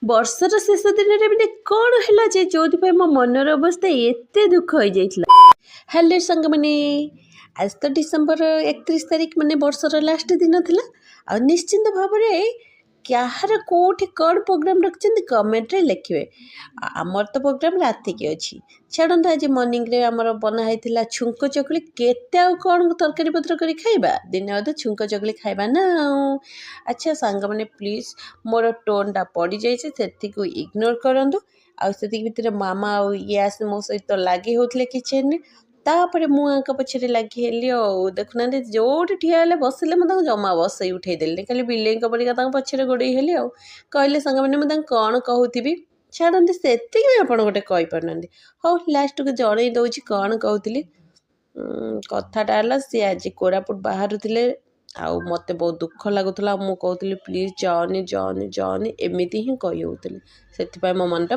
ବର୍ଷର ଶେଷ ଦିନରେ ଏମିତି କ'ଣ ହେଲା ଯେ ଯେଉଁଥିପାଇଁ ମୋ ମନର ଅବସ୍ଥା ଏତେ ଦୁଃଖ ହେଇଯାଇଥିଲା? ହ୍ୟାଲୋ ସାଙ୍ଗମାନେ, ଆଜି ତ ଡିସେମ୍ବର 31 ତାରିଖ, ମାନେ ବର୍ଷର ଲାଷ୍ଟ ଦିନ ଥିଲା। ଆଉ ନିଶ୍ଚିନ୍ତ ଭାବରେ କାହାର କେଉଁଠି କ'ଣ ପ୍ରୋଗ୍ରାମ୍ ରଖିଛନ୍ତି, କମେଣ୍ଟରେ ଲେଖିବେ। ଆମର ତ ପ୍ରୋଗ୍ରାମ୍ ରାତିକି ଅଛି। ଛାଡ଼ନ୍ତୁ, ଆଜି ମର୍ଣ୍ଣିଂରେ ଆମର ବନା ହେଇଥିଲା ଛୁଙ୍କ ଚକୁଳି। କେତେ ଆଉ କ'ଣ ତରକାରୀ ପତ୍ର କରି ଖାଇବା? ଦିନେ ଅଧେ ଛୁଙ୍କ ଚକୁଳି ଖାଇବା ନା ଆଉ। ଆଚ୍ଛା ସାଙ୍ଗମାନେ, ପ୍ଲିଜ୍ ମୋର ଟୋନ୍ଟା ପଡ଼ିଯାଇଛି, ସେତିକୁ ଇଗ୍ନୋର କରନ୍ତୁ। ଆଉ ସେତିକି ଭିତରେ ମାମା ଆଉ ଇଏ ଆସି ମୋ ସହିତ ଲାଗି ହେଉଥିଲେ କିଚେନରେ। ତାପରେ ମୁଁ ଆଙ୍କ ପଛରେ ଲାଗି ହେଲି। ଆଉ ଦେଖୁନାହାନ୍ତି, ଯେଉଁଠି ଠିଆ ହେଲେ ବସିଲେ, ମୁଁ ତାଙ୍କୁ ଜମା ବସେଇ ଉଠେଇ ଦେଲିନି, ଖାଲି ବିଲେଇଙ୍କ ପରିକା ତାଙ୍କ ପଛରେ ଗୋଡ଼େଇ ହେଲି। ଆଉ କହିଲେ ସାଙ୍ଗମାନେ, ମୁଁ ତାଙ୍କୁ କ'ଣ କହୁଥିବି? ଛାଡ଼ନ୍ତୁ, ସେତିକି ବି ଆପଣ ଗୋଟେ କହିପାରୁନାହାନ୍ତି। ହଉ, ଲାଷ୍ଟକୁ ଜଣେଇ ଦେଉଛି କ'ଣ କହୁଥିଲି। କଥାଟା ହେଲା, ସିଏ ଆଜି କୋରାପୁଟ ବାହାରୁଥିଲେ ଆଉ ମୋତେ ବହୁତ ଦୁଃଖ ଲାଗୁଥିଲା। ଆଉ ମୁଁ କହୁଥିଲି, "ପ୍ଲିଜ୍ ଯାଅନି, ଯାଅନି, ଯାଅନି", ଏମିତି ହିଁ କହି ହେଉଥିଲି। ସେଥିପାଇଁ ମୋ ମନଟା